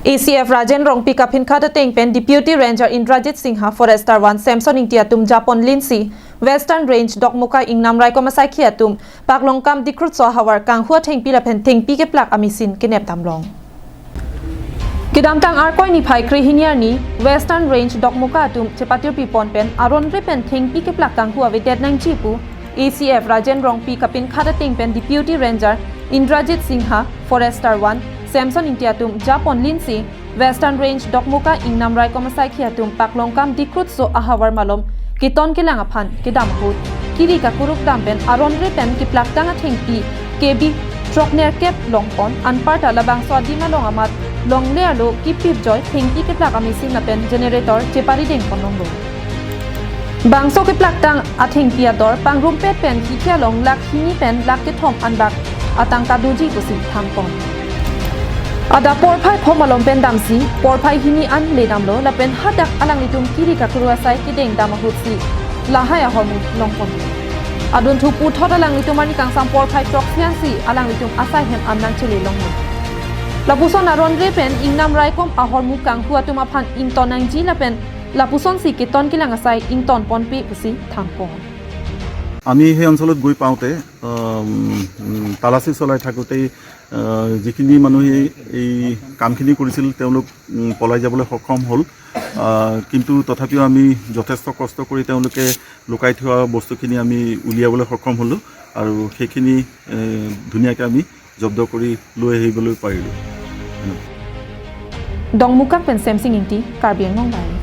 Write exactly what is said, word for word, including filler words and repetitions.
A C F Rajen Rongpi kaphin khat ateng pen Deputy Ranger Indrajit Singha, Forester one Samson Ingti atum japon linsi Western Range Dokmoka Ingnam Raikom asaikhi atum Paklongkam Dikhrutso ahavar kanghu athengpi lapen thengpi keplak amesin kenep damlong. Kedamtang Arkoi niphai krehini arni Western Range Dokmoka atum chepatirpi pon pen aron re pen thengpi keplak kanghu avedet nangji pu A C F Rajen Rongpi kaphin khat ateng pen Deputy Ranger Indrajit Singha, Forester one Samson Ingti atum japon linsi Western Range Dokmoka Ingnam Raikom asaikhi atum Paklongkam Dikhrutso ahavar malom keton kelang aphan kedam ahut kiri kakuruk dam pen aron re pen keplaktang athengpi K B throknerkep longpon, anparta labangso adim along amat longle arlo kipip joi thengpi keplak amesin lapen generator cheparideng pon longlo. Bangso keplaktang athengpi ador pangrumpet pen kiki along lakh hini pen lakh kethom anbak atangka doji pusi thanpon. Adap porphai phom along pen damsi porphai hini an le damlo lapen hadak alanglitum kiri kakuru asai kedeng dam ahutsi lahai ahormu longpon. Adunthu puthot alanglitum arni kangsam porphai throksi ansi alanglitum asai hem an nangchele longlo. Lapuson aron re pen Ingnam Raikom ahormu kanghu atum aphan ington nangji lapen lapusonsi keton kelang asai ington ponpe pusi thanpon. আমি সেই অঞ্চলত গৈ পাওঁতে আম, উম, তালাচী চলাই থাকোঁতেই আহ, যিখিনি মানুহে এই কামখিনি কৰিছিল তেওঁলোক উম, পলাই যাবলৈ সক্ষম হ'ল। আহ, কিন্তু তথাপিও আমি যথেষ্ট কষ্ট কৰি তেওঁলোকে লুকাই থোৱা বস্তুখিনি আমি উলিয়াবলৈ সক্ষম হ'লোঁ আৰু সেইখিনি এ, ধুনীয়াকৈ আমি জব্দ কৰি লৈ আহিবলৈ পাৰিলোঁ। Dongmukak pen Semsing Ingti, Karbi Anglong Live.